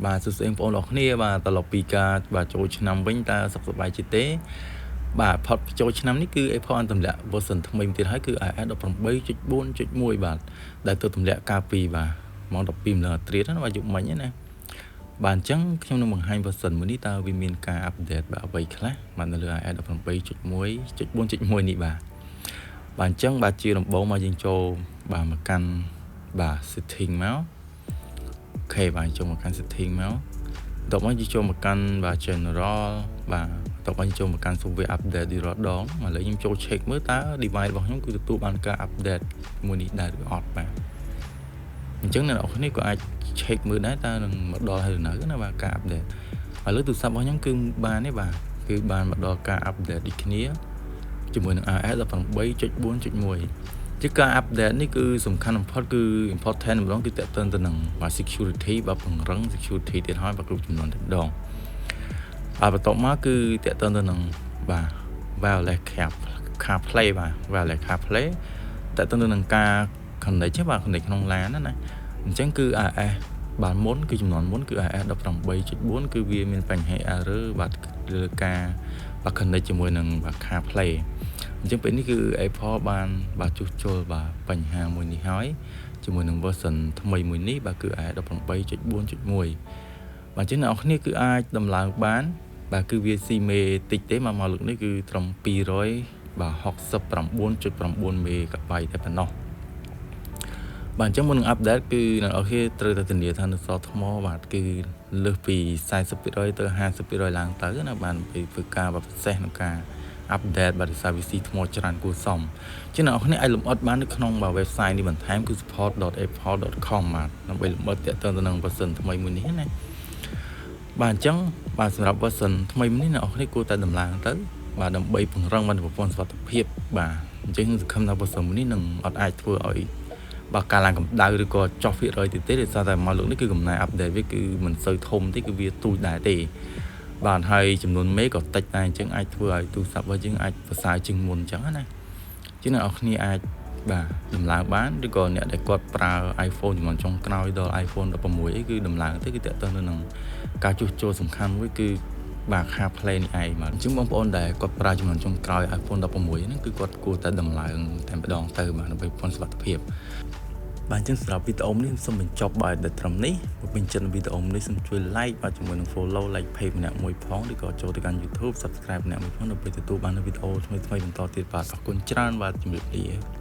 បាទសួស្តីបងប្អូនអរគ្នាបាទត្រឡប់ពីការបាទចូលឆ្នាំវិញតើសុខសប្បាយជាទេបាទផុតចូលឆ្នាំនេះគឺ Apple បានទម្លាក់ version ថ្មីមួយទៀតហើយគឺ iOS 18.4.1បាទដែលទៅទម្លាក់កាលពីបាទម៉ោង12ម្ល៉េះត្រៀតណាបាទយប់មិញណាបាទអញ្ចឹងខ្ញុំនឹងបង្ហាញ version មួយនេះតើវាមានការ update បាទអ្វីខ្លះបាទនៅលើ iOS 18.1.4.1នេះបាទបាទអញ្ចឹងបាទជាដំបូងមកយើងចូលបាទមកកាន់បាទ setting មក OK បាទចូលមកកាន់ setting មកបន្ទាប់មកយើងចូលមកកាន់បាទ general បាទបន្ទាប់មកយើងចូលមកកាន់ software update ទីរដងឥឡូវខ្ញុំចូល check មើលតើ device របស់ខ្ញុំគឺទទួលបានការ update មួយនេះដែរឬអត់បាទអញ្ចឹងអ្នកនរគ្នាក៏អាច check មើលដែរតើនឹងមកដល់ហើយឬនៅណាបាទការ update ឥឡូវទូរស័ព្ទរបស់ខ្ញុំគឺបានទេបាទគឺបានមកដល់ការ update ដូចគ្នាជាមួយនឹង iOS 18.4.1ជាការ update នេះគឺសំខាន់បំផុតគឺ important ម្ដងគឺតកតទៅនឹងបាទ security បាទពង្រឹង security ទៀតហើយបាទគ្រប់ចំនួនតែម្ដងបាទបន្ទាប់មកគឺតកតទៅនឹងបាទ wireless CarPlay បាទ wireless CarPlay តកតទៅនឹងការ connect បាទ connect ក្នុងឡានណាណាអញ្ចឹងគឺ iOS បាទមុនគឺចំនួនមុនគឺ iOS 18.4គឺវាមានបញ្ហា error បាទលើការបាទ connect ជាមួយនឹងបាទ CarPlay អញ្ចឹងពេលនេះគឺ Apple បានបាទជួសជុលបាទបញ្ហាមួយនេះហើយជាមួយនឹង version ថ្មីមួយនេះបាទគឺ iOS 18.4.1បាទអញ្ចឹងអ្នកនរគ្នាគឺអាចដំឡើងបាន បាទគឺវាស៊ីមេតិចទេមកមកលើកនេះគឺត្រឹម200បាទ69.9មេហ្គាបៃតែប៉ុណ្ណោះបាទអញ្ចឹងមុននឹង update គឺអ្នកនរគ្នាត្រូវតែធានាថានៅសល់ថ្មបាទគឺលើសពី40%ទៅ50%ឡើងទៅណាបាទពីធ្វើការបាទពិសេសក្នុងការ update បាទដោយសារវាស៊ីថ្មច្រើនគួរសមជាងអ្នកនរគ្នាអាចលម្អិតបាននៅក្នុងបាទ website នេះបន្ថែមគឺ support.apple.com បាទដើម្បីលម្អិតទាក់ទងទៅនឹង version ថ្មីមួយនេះណាបាទអញ្ចឹងបាទសម្រាប់ version ថ្មីមួយនេះអ្នកនរគ្នាគួរតែដំឡើងទៅបាទដើម្បីពង្រឹងបានប្រព័ន្ធសុវត្ថិភាពបាទអញ្ចឹងសង្ឃឹមថា version មួយនេះនឹងអត់អាចធ្វើឲ្យបាទការឡើងកម្ដៅឬក៏ចុះភាគរយទៀតទេដោយសារតែមកលើកនេះគឺកំណែ update វាគឺមិនសូវធំទេគឺវាទូចដែរទេបាទហើយចំនួនមេក៏តិចដែរអញ្ចឹងអាចធ្វើឲ្យទូរស័ព្ទរបស់យើងអាចប្រសើរជាងមុនអញ្ចឹងណាជាងអ្នកនរគ្នាអាចបាទដំឡើងបានឬក៏អ្នកដែលគាត់ប្រើ iPhone ជំនាន់ចុងក្រោយដល់ iPhone 16អីគឺដំឡើងទៅគឺតកតទៅនឹងការជួសជុលសំខាន់មួយគឺបាទ CarPlay នេះឯងបាទអញ្ចឹងបងប្អូនដែលគាត់ប្រើជំនាន់ចុងក្រោយ iPhone 16ហ្នឹងគឺគាត់គួរតែដំឡើងតែម្ដងទៅបាទដើម្បីពន្ធសុវត្ថិភាពបាទអញ្ចឹងសម្រាប់វីដេអូនេះសូមបញ្ចប់បាទដល់ត្រឹមនេះបើពេញចិត្តវីដេអូនេះសូមជួយ like បាទជាមួយនឹង follow like page ម្នាក់មួយផងឬក៏ចូលទៅកាន់ YouTube subscribe ម្នាក់មួយផងដើម្បីទទួលបាននូវវីដេអូថ្មីៗបន្តទៀតបាទអរគុណច្រើនបាទជម្រាបលា។